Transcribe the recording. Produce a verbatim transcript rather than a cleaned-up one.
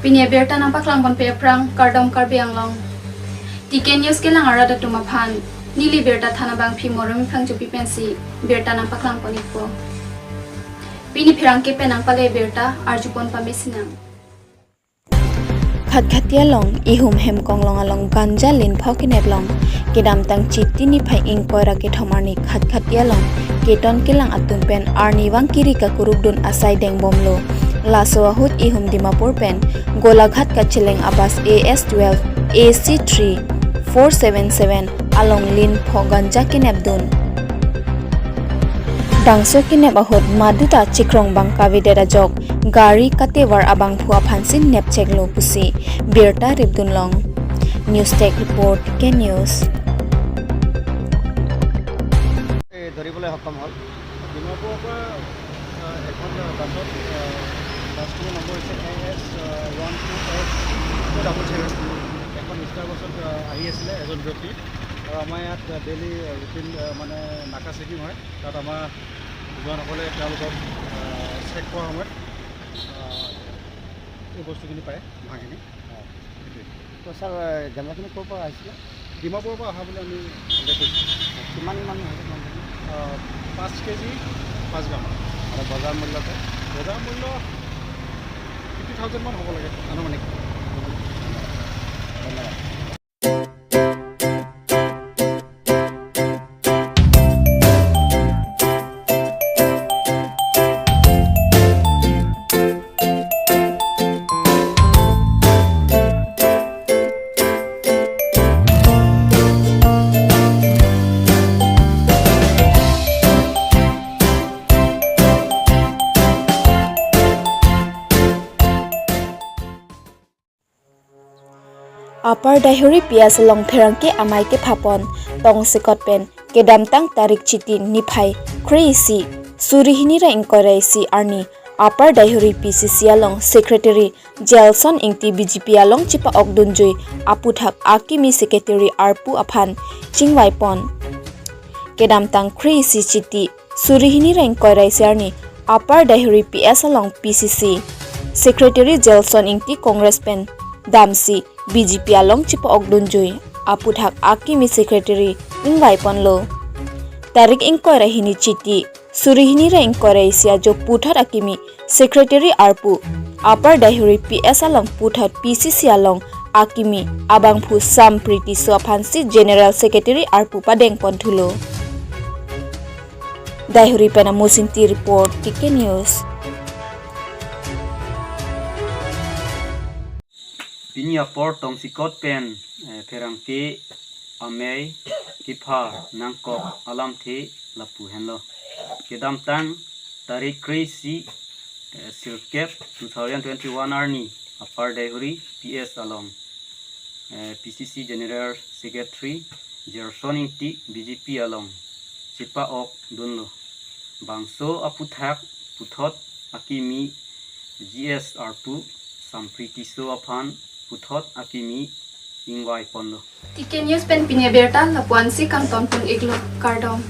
Pini abirta nangpaklang ponpe aphrang, kardom Karbi Anglong. T K News kelang arat atum aphan, neli birta than abangpi Moremi Phangchopi pensi birta nangpaklang pon-ikpo. Pini pherangke pen nangpale birta arjupon pamesinang. Khatkhati along, ihum hem konglong along ganja lin phok kenep along kedamtang Chiti niphai ingkoi ra kethom arni Khatkhati along keton kelang atum pen arnivang kiri kakurukdun asai dengbomlo. Laso ahut ihum Dimapur pen Golaghat kacheleng abus A S twelve A C three four seven seven along lin phok ganja kenepdun. Bangso kenep ahut maduta chikrong bang kavedet ajok gari katevar abangphu aphansi nepcheklo pusi birta ripdunlong. News Desk Report, K News. এই ধৰিবলৈ সক্ষম হ'ল। ডিমাপুৰৰ পৰা, আহ, এখন, আহ, বাছত, আহ, বাছখনৰ নম্বৰ হৈছে এ এছ, আহ, one two S double seven. এখন ষ্টাৰ বাছত, আহ, আহি আছিলে এজন ব্যক্তি। আৰু আমাৰ ইয়াত, আহ, ডেইলি, আহ, ৰুটিন, আহ, মানে নাকা চেকিং হয়। তাত আমাৰ জোৱানসকলে তেওঁলোকক, আহ, চেক কৰাৰ সময়ত, আহ, এই বস্তুখিনি পায়, ভাঙখিনি। হয়। সেইটোৱে। তো ছাৰ, গাঁজাখিনি ক'ৰ পৰা আহিছিলে? ডিমাপুৰৰ পৰা অহা বুলি আমি সন্দেহ কৰিছোঁ। কিমান মান হ'ব গাঁজাখিনি? আহ, পাঁচ কেজি পাঁচ গ্ৰাম। আৰু বজাৰ মূল্যটো? বজাৰ মূল্য ফিফটি থাউজেণ্ডমান হ'ব লাগে আনুমানিক। ধন্যবাদ। Upper Daihuri P S along pherangke amei kephapon tongsekot pen kedamtang tarik Chiti niphai kre-isi suri hini ra ingkoi ra isi arni Upper Daihuri P C C along Secretary Jelson Ingti B J P along chepa-okdunjui aphuthak akimi Secretary arpu aphan chingvaipon. Kedamtang kre-isi Chiti suri hini ra ingkoi ra isi arni Upper Daihuri P S along P C C Secretary Jelson Ingti Congress pen damsi B J P along chepa-okdunjui aphuthak akimi Secretary ingvaiponlo. Tarik ingkoi ra hini Chiti suri hini ra ingkoi ra isi ajo puthot akimi Secretary arpu Upper Daihuri P S along puthot P C C along akimi abangphu Sampriti Tisso aphansi General Secretary arpu padengponthulo. Daihuri pen Amos Ingti report, T K News. Pini apor tongsekot pen, eh, pherangke amei kepha nangkok alamthe lapu henlo. Kedamtang tarik kre-isi, eh, sirkep two thousand twenty-one arni Upper Daihuri P S along, eh, P C C General Secretary Jelson Ingti B J P along chepa-okdunlo. Bangso aphuthak puthot akimi G S arpu Sampriti Tisso aphan puthot akimi ingvaiponlo. T K News pen pini abirta lapu-ansi kangtonpon-iklo, kardom.